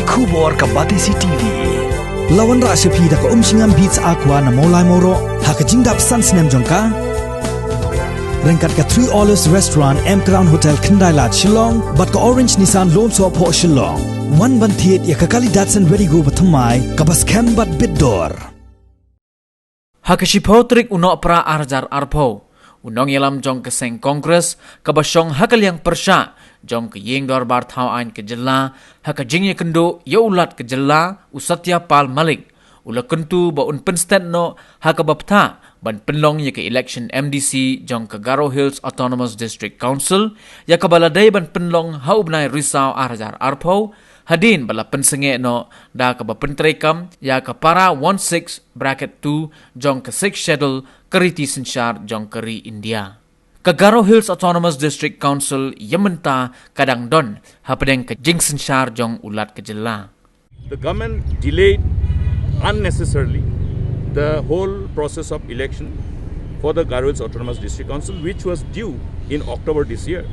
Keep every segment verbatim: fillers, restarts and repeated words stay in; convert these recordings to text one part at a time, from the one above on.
Khubor ka Batesi T V. La wanrah sha phi da ka Umshngam Beats Aqua na Mawlai Mawroh ha ka jingdap san snem jong ka. Ryngkat ka Three Olives Restaurant, M Crown Hotel, Khyndai Lad, Shillong, bad ka Orange Nissan Lone Soh Phoh, Shillong. Wan ban thied ïa ka kali Datsun Redi-GO bathymmai kaba skhem bad bit dor. Ha ka shiphew tarik u Nohprah ar hajar arphew, u nongïalam jong ka seng Congress kaba shong ha ka liang pyrshah jong ka Ïing Dorbar Thaw Aiñ ka jylla ha ka jingïakynduh ïa u Lat ka jylla, u Satya Pal Malik, u la kyntu ba un pynstet noh ha kaba bthah ban pynlong ïa ka election M D C jong ka Garo Hills Autonomous District Council, ïa kaba la dei ban pynlong ha u bnai Risaw ar hajar arphew, hadien ba la pynsangeh noh da kaba pyntreikam ïa ka para one six bracket two jong ka Sixth Schedule ka riti synshar jong ka ri India. Ka Garo Hills Autonomous District Council ïa mynta ka dang don hapdeng ka jingsynshar jong u Lat ka jylla. The government delayed unnecessarily the whole process of election for the Garo Hills Autonomous District Council, which was due in October this year.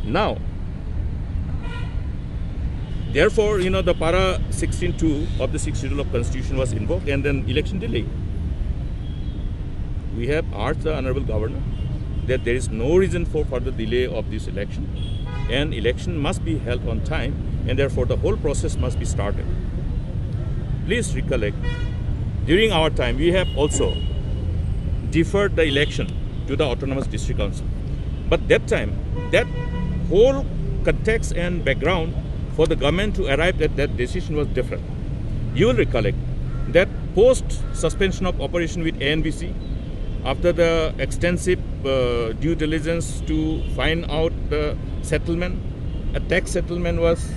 Now, therefore, you know, the para sixteen two of the Sixth Schedule of Constitution was invoked and then election delayed. We have urged the Honorable Governor that there is no reason for further delay of this election, and election must be held on time, and therefore the whole process must be started. Please recollect, during our time, we have also deferred the election to the Autonomous District Council. But that time, that whole context and background for the government to arrive at that decision was different. You will recollect that post suspension of operation with A N B C, after the extensive uh, due diligence to find out the settlement, a tax settlement was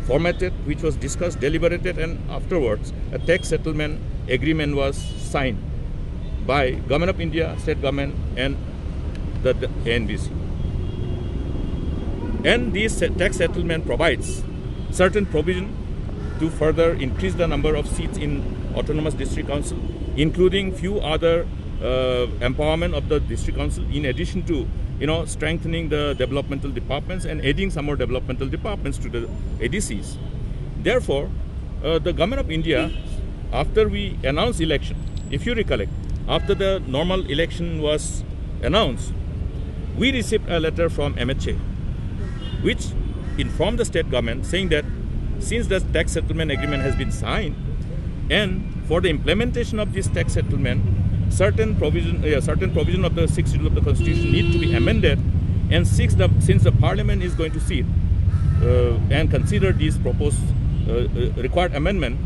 formatted, which was discussed, deliberated, and afterwards a tax settlement agreement was signed by Government of India, State Government, and the, the A N B C. And this se- tax settlement provides certain provision to further increase the number of seats in Autonomous District Council, including few other uh, empowerment of the District Council, in addition to, you know, strengthening the developmental departments and adding some more developmental departments to the A D Cs. Therefore, uh, the Government of India, after we announced election, if you recollect, after the normal election was announced, we received a letter from M H A, which informed the state government saying that since the tax settlement agreement has been signed, and for the implementation of this tax settlement, certain provision, uh, certain provision of the Sixth Schedule of the Constitution need to be amended, and six, the, since the Parliament is going to sit uh, and consider this proposed uh, uh, required amendment,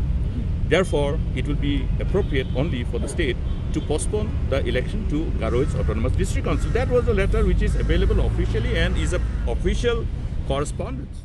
therefore it will be appropriate only for the state to postpone the election to Garo Hills Autonomous District Council. That was the letter which is available officially and is a official correspondence.